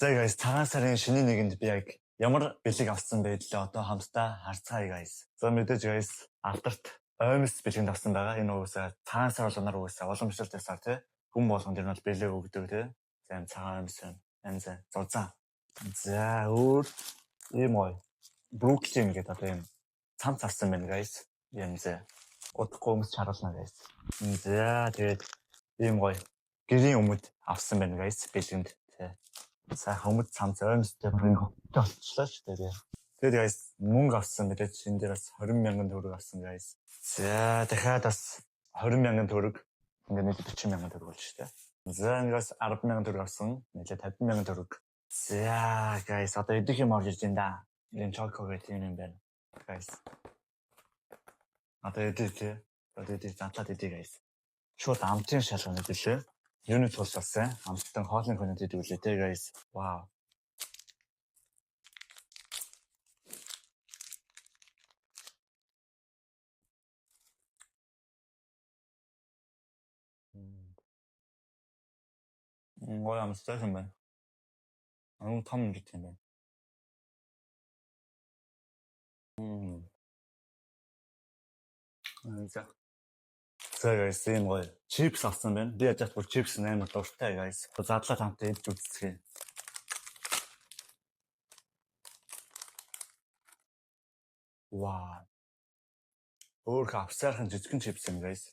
За guys, цагаан сарын шинэ нэгэнд би яг ямар бэлэг авсан бэ гэлээ одоо хамтдаа харцгаая guys. За мэдээж guys, алдарт оймс бэлгэнд авсан байгаа. Энэ угаасаа цагаан сар болгоноор угаасаа уламжлалт сар тий. Хүн болгонд ер нь бол бэлэг өгдөг тий. За юм цагаан оймс юм. Янз зузаан. За өөр ийм гоё. Бруклин гэдэг одоо ийм цамц авсан байна guys. Янз. Удахгүй өмсч харуулна guys. За тэгээд ийм гоё гэрийн өмд авсан байна guys бэлгэнд тий. Сайхан өмд цамц оймстой бүр ингэ хөвгтэй болчихлоо шүү дээ. Тэгээд guys мөнгө авсан мэдээж энэ дээр бас 20 мянган төгрөг авсан guys. За дахиад бас 20 мянган төгрөг ингээ нийлээд 40 мянган төгрөг болж шүү дээ. За ингээс 10 мянган төгрөг авсан. Нийлээд 50 мянган төгрөг. За guys одоо идэх юм орж ирж байна да. Энэ чоко гэх юм юм байна. Guys. Одоо идэх тий. Одоо идэх задлаад идэх guys. Шууд амтын шалгана гэдэг лээ. Юуны тулд бас амттан хоолны хүнэт идэг үлээ те guys. Вау. Гоё амттай юм байна. Аюу том гэдэг юм байна. За. За guys, ийм гоё чипс авсан байна. Би яаж бүр чипс амар дуртай guys. Задлаад хамтаа идэж үзцгээе. Вау. Өөр авсаархан жижигэн чипс юм guys.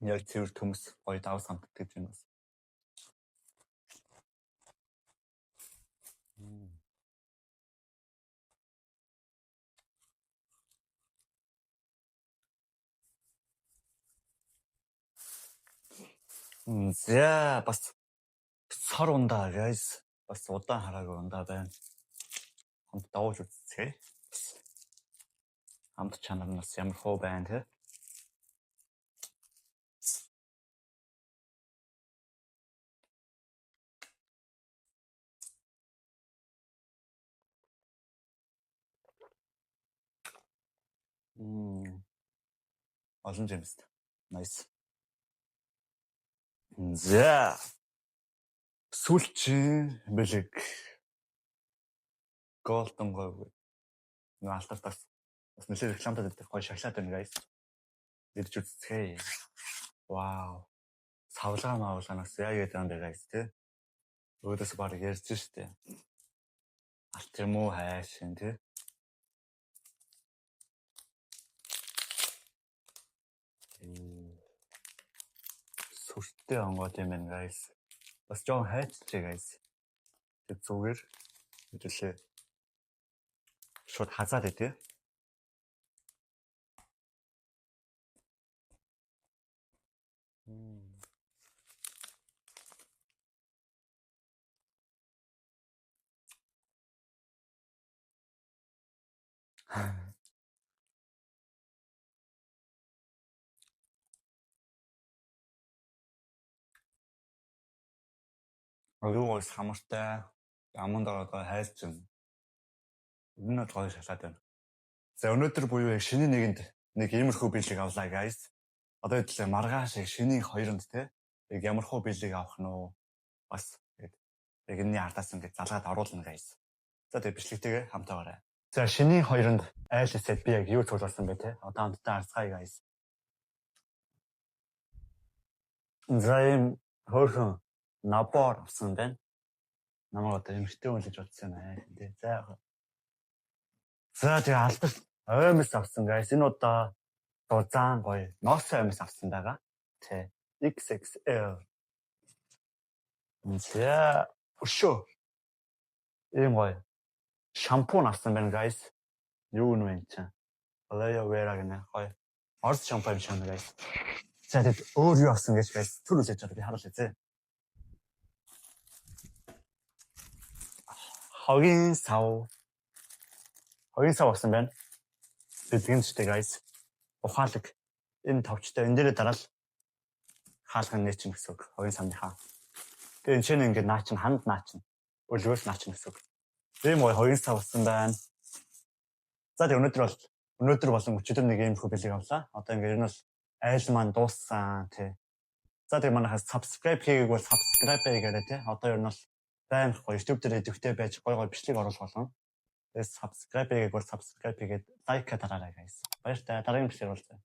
Яг цэвэр төмс гоё давс амтдаг юм бас. За бас сор ундаа guys. Бас удаан хараагүй ундаа байна. Хамт давуулж үзцгээе. Бас амт чанар нь бас ямар хуу байна те. Олон жимст. Nice. За. Сүүлчийн бэлэг. Golden гоё. Нөө алтар бас нэлээд рекламтад байдаг гоё шоколад байна guys. Идэж үзцгээе. Вау. Савлгаа маавлгаанаас яг яадаг юм бэ guys те. Өөдөөс баг ярьж штэ. Алт юм уу хайшин те. Сүртэй онгоод юм байна guys. Бас жоон хайцчихъя guys. Тэг зүгээр хэдүүлээ шууд хазаад идэ. Аюу гоё самартай. Аманд ороод хайцсан. Энэ бол гоё шалаад байна. За өнөөдөр буюу яг шинэ нэгэнд нэг иймэрхүү бэлэг авлаа guys. Одоо хэдүүлээ маргааш яг шинийн хоёронд те яг ямархуу бэлэг авах нь уу бас тэгээд яг энэний ардаас ингээд залгаад оруулна guys. За тэгээд бичлэгтэйгээ хамт байгаарай. За шинийн хоёронд айл эсэд би яг юу цуглуулсан бэ те. Одоо хамтдаа харцгаая guys. За ийм хөөрхөн набор авсан байна. Намайг одоо эмэгтэй хүн л гэж бодсон юм аа. Тэ. За яг. За тэгээ алдарт оймс авсан guys. Энэ удаа зузаан гоё ноос оймс авсан байгаа. Тэ. XXL. За өшөө. Ийм гоё шампунь авсан байна guys. Юу нү энэ чинь? Aloe vera гэнэ гоё. Орс шампунь юм шиг байна guys. За тэгэд өөр юу авсан гэж guys түр үлээж байгаа би харуулъя зэ. Хогийн сав. Хогийн сав авсан байна. Бэлгэн ч guys. Ухаалаг энэ товчтой энэ дээрээ дараал хаалган нэ чинь гэсэн үг. Хогийн савныхаа. Тэгээ энэ чинь ингээд наа чинь ханд наа чинь. Өлгөөс наа чинь гэсэн үг. Тийм гоё хогийн сав авсан байна. За, тэгээ өнөөдөр болон өчигдөр нэг иймэрхүү бэлэг авлаа. Одоо ингээ ер нь бол айл маань дууссан, тий. За, тэгээ манайхаас subscribe хийгээг бол subscribe хийгээрэй, тий. Одоо ер нь бол байнга гоё YouTube дээр идэвхтэй байж гоё гоё бичлэг оруулах болно. Тэгээ subscribe хийгээг бол subscribe хийгээд, like дараарай, guys. Баяртай. Дараагийн бичлэгээр уулзъя.